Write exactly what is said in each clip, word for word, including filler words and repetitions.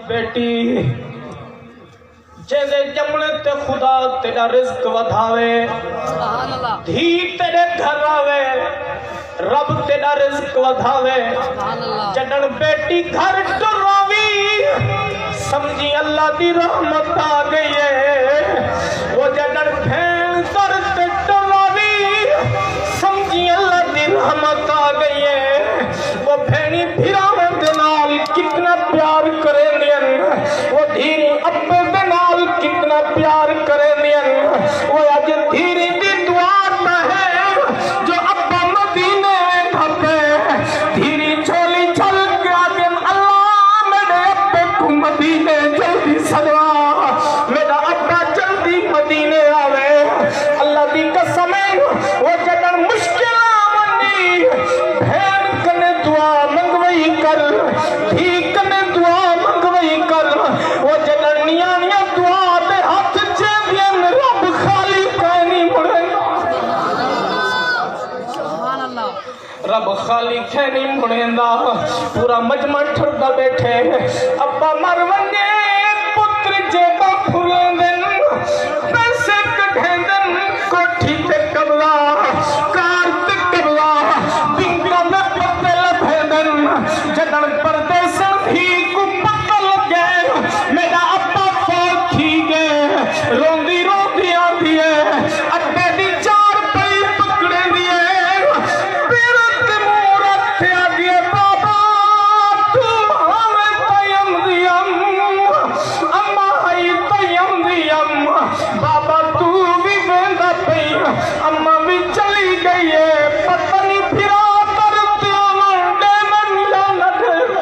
بیٹی، جیندے ڄمݨے تے خدا تیݙا رزق ودھاوے، دھی تیݙے گھر آوے، رب تیݙا رزق ودھاوے۔ جݙݨ بیٹی گھر ٹراوی، سمجھی اللہ دی رحمت آ ڳئی ہے۔ او جݙݨ بھیݨ در تے ٹراوی، سمجھی اللہ دی رحمت آ ڳئی ہے۔ او بھیݨیں بھراواں دے نال کتنا پیار کریندین، او دھیریں ابے دے نال کتنا پیار کریندین۔ او اڄ دھیریں دی دعا تاں ہے جو ابا مدینے ویندا پئے۔ دھیریں جھولی جھل کے آہدن، اللہ میݙے ابے کوں مدینے جلدی سݙوا، میݙا ابا جلدی مدینے آوے۔ اللہ دی قسم ہے، او جݙݨ مشکل آوندی، بھیݨ کنے دعا منگوائی کر، دھی کنے دعا منگوائی کر۔ او جݙݨ نیاݨیاں دعا دے ہتھ چیندین، رب خالی کائنی مڑیندا۔ سبحان اللہ۔ رب خالی کائنی مڑیندا۔ پورا مجمع ٹھردا ٻیٹھے۔ ابا مر ونڄے، پتر جیباں پھریندن، پیسے کڈھیندن، کوٹھی تے قبضہ، کار تے قبضہ، بینکاں دے پتے لبھیندن۔ جݙݨ پردیسݨ دھی کوں پتہ لڳے، میݙا ابا فوت تھی ڳئے، روندی روندی آندی ہے، ابے دی چار پئی پکڑیندی ہے، پیر تے منہ رکھ تے آہدی ہے، بابا توں آویں تاں امدی ام، اماں آئی تاں امدی ام، بابا توں وی ویندا پئیں، اماں وی چلی ڳئی ہے، پتہ نی بھرا در تے آوݨ ݙیون یا نہ ݙیون۔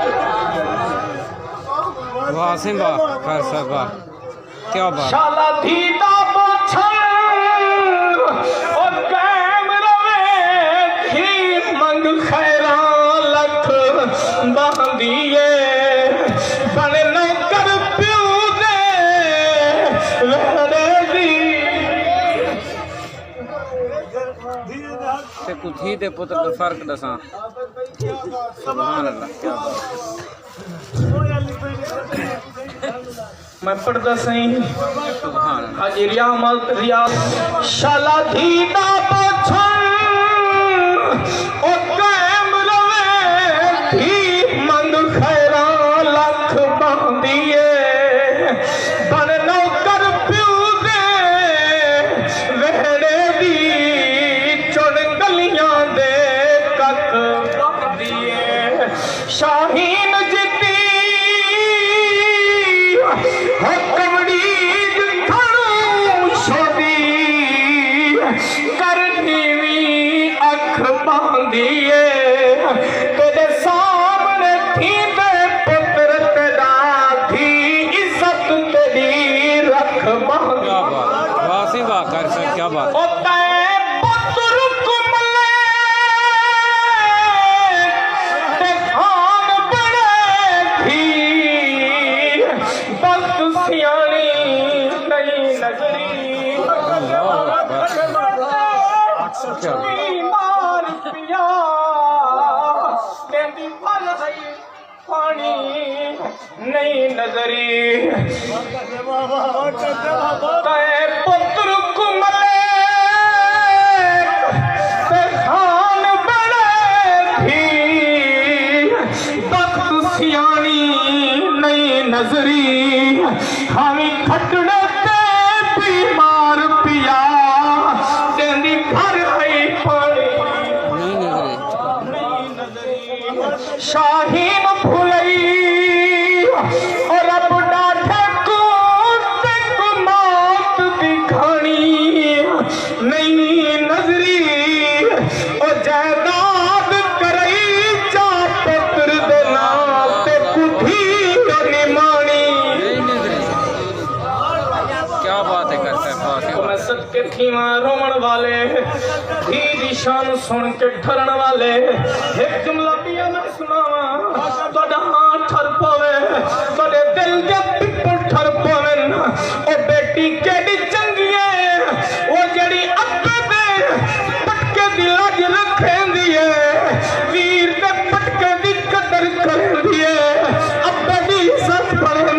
واہ سئیں واہ، خیر صاحب واہ۔ کیا بات۔ شالا دھی دا پوچھݨ، او قائم رہے، دھی منگ خیراں لکھ ٻاہندی اے، بݨ نوکر پیو دے ویڑے دی۔ تیکوں دھی تے پتر دا فرق ݙساں۔ سبحان اللہ، کیا بات۔ میں پڑھدا سئیں۔ سبحان اللہ۔ حاجی ریاض، ریاض۔ شالا دھی دا پوچھݨ، او قائم رہے، دھی منگ خیراں لکھ ٻاہندی اے، بݨ نوکر پیو دے ویڑے دی، چݨ ڳلیاں دے ککھ ٻاہندی اے۔ شاہین جتی حکمڑی کھڑوں شودی، کر نیویں اکھ ٻاہندی اے۔ تیݙے سامݨے تھیندے پتر تیݙا، دھی عزت تیݙی رکھ ٻاہندی۔ کیا بات ہے۔ واہ سئیں واہ، قاری صاحب، کیا بات ہے۔ او تیں پتر کوں ملے تے خان بݨے، دھی بخت سیاݨی نئیں نظری۔ اللہ اکبر۔ کیا بات۔ مار پیا تیندی ول ہئی پاݨی نئیں نظری۔ تیں پتر کوں ملے تے خان بݨے، دھی بخت سیاݨی نئیں نظری۔ کھاویں کھٹڑے تے بیمار پیا، تیندی گھر ہئی پاݨی۔ نئیں نظری۔ شاہین بھلئی، او رب ݙاڈھے کوں تیکوں موت دی گھاݨی نئیں نظری۔ او جائیداد کرئی چا پتر دے ناں، تیکوں دھی نماݨی۔ کیا بات ہے، قاری صاحب، واہ، کیا بات۔ میں صدقے تھیواں رووݨ والے، دھی دی شان سݨ کے ڈھرݨ والے۔ ہک جملہ ٻیا میں سݨاواں، تہاݙا ہاں ٹھر پووے، تہاݙے دل دے پپل ٹھر پوون۔ او بیٹی کیݙی چنڳی ہے، او جیڑھی ابے دے پٹکے دی لاج رکھیندی ہے، ویر دے پٹکے دی قدر کریندی ہے، ابے دی عزت بݨیندی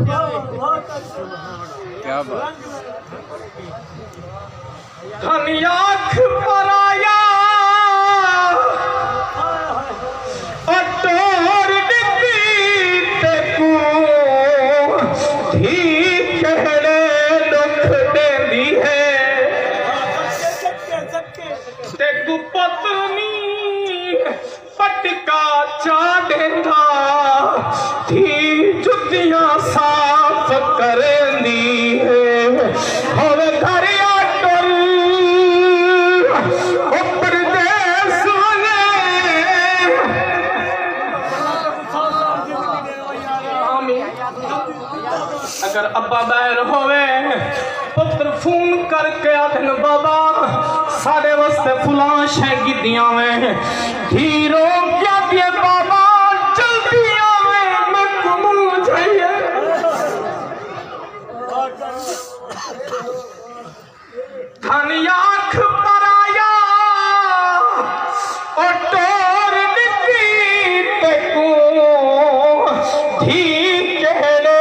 کیا بات۔ دھن آکھ پرایا، او ٹور ݙتی تیکوں، دھی کہڑے ݙکھ ݙیندی ہے۔ تیکوں پتر نی پٹکا چا ݙیندا، دھی جتیاں صاف کریندی ہے۔ ہووے گھر یا ٹر، او پردیس ونڄے۔ آمین۔ اگر ابا ٻاہر ہووے، پتر فون کر کے آکھن، "بابا، ساݙے واسطے فلاں شے گھدی آویں۔" دھی رو کے آکھدی ہے، "بابا، جلدی آویں، میکوں منہ چاہیے۔" دھن آکھ پرایا، او ٹور ݙتی تیکوں، دھی کہڑے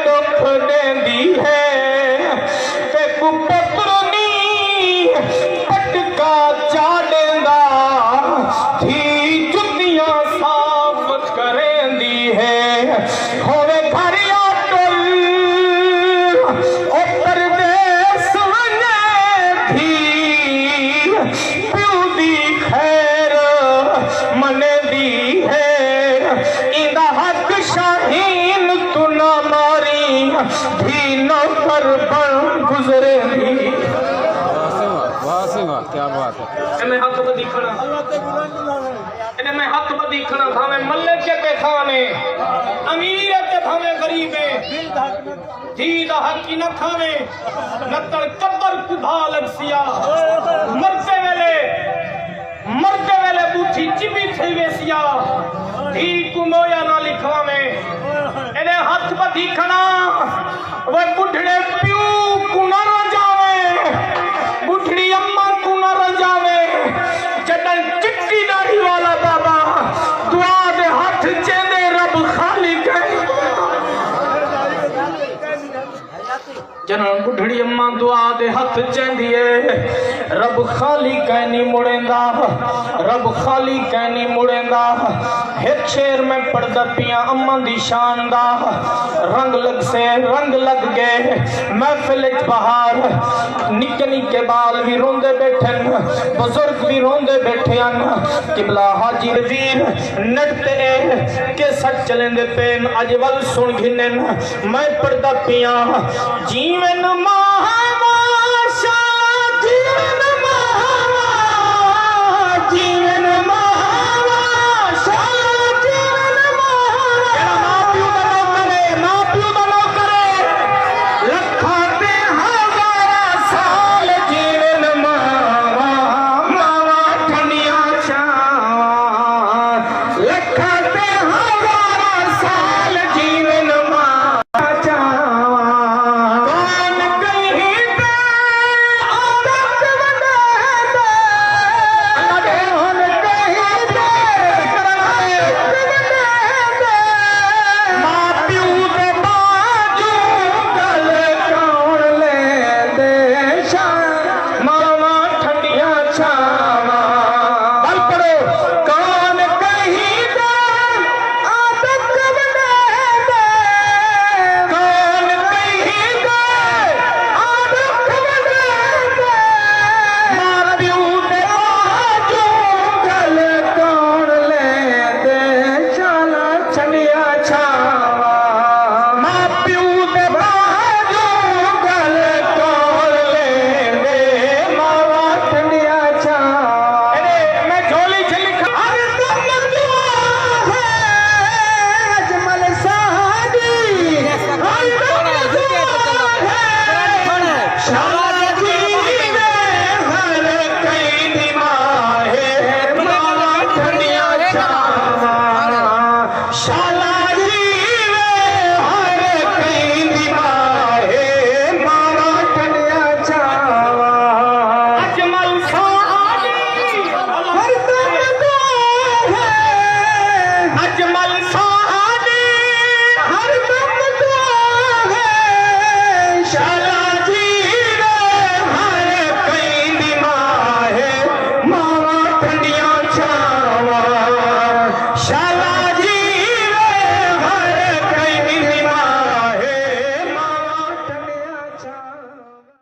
ݙکھ ݙیندی ہے۔ تیکوں پتر نی پٹکا چا ݙیندا، دھی جتیاں صاف کریندی ہے۔ ہووے گھر یا ٹر، او پردیس ونڄے، دھی پیو دی خیر منیندی ہے۔ ایندا حق شاہین توں نہ ماری، دھی نوکر بݨ گزریندی۔ واہ سئیں واہ، واہ سئیں واہ، کیا بات ہے۔ اے میں ہتھ ٻدھی کھڑا۔ اے میں ہتھ ٻدھی کھڑا، بھاویں ملک ہے تے خان ہے، امیر ہے تے بھاویں غریب ہے، دھی دا حق ہی نہ کھاویں، نہ تاں قبر کوں بھا لڳسی آ۔ مردے ویلے، مردے ویلے ٻوٹھی چٻی تھئی ویسی آ، دھی کوں مویا نہ لکھواویں۔ اے میں ہتھ ٻدھی کھڑا۔ وے ٻڈھڑے پیو کوں نہ رنجاویں، ٻڈھڑی اماں کوں نہ رنجاویں۔ جݙاں چٹی ݙاڑھی والا بابا دعا دے ہتھ چیندے، رب خالی کائنی۔ جݙاں ٻڈھڑی اماں دعا دے ہتھ چیندی ہے، رب خالی کائنی مڑیندا، رب خالی کائنی مڑیندا۔ ہک شعر میں پڑھدا پیاں اماں دی شان دا۔ رنگ لڳسے، رنگ لڳ ڳئے محفل اچ بہار، نکے نکے ٻال وی روندے ٻیٹھن، بزرگ وی روندے ٻیٹھے ہن۔ قبلہ حاجی وزیر نیٹ تے اے کیسٹ چلیندے پئن، اڄ ول سݨ گھنن۔ میں پڑھدا پیاں، جیون ماہ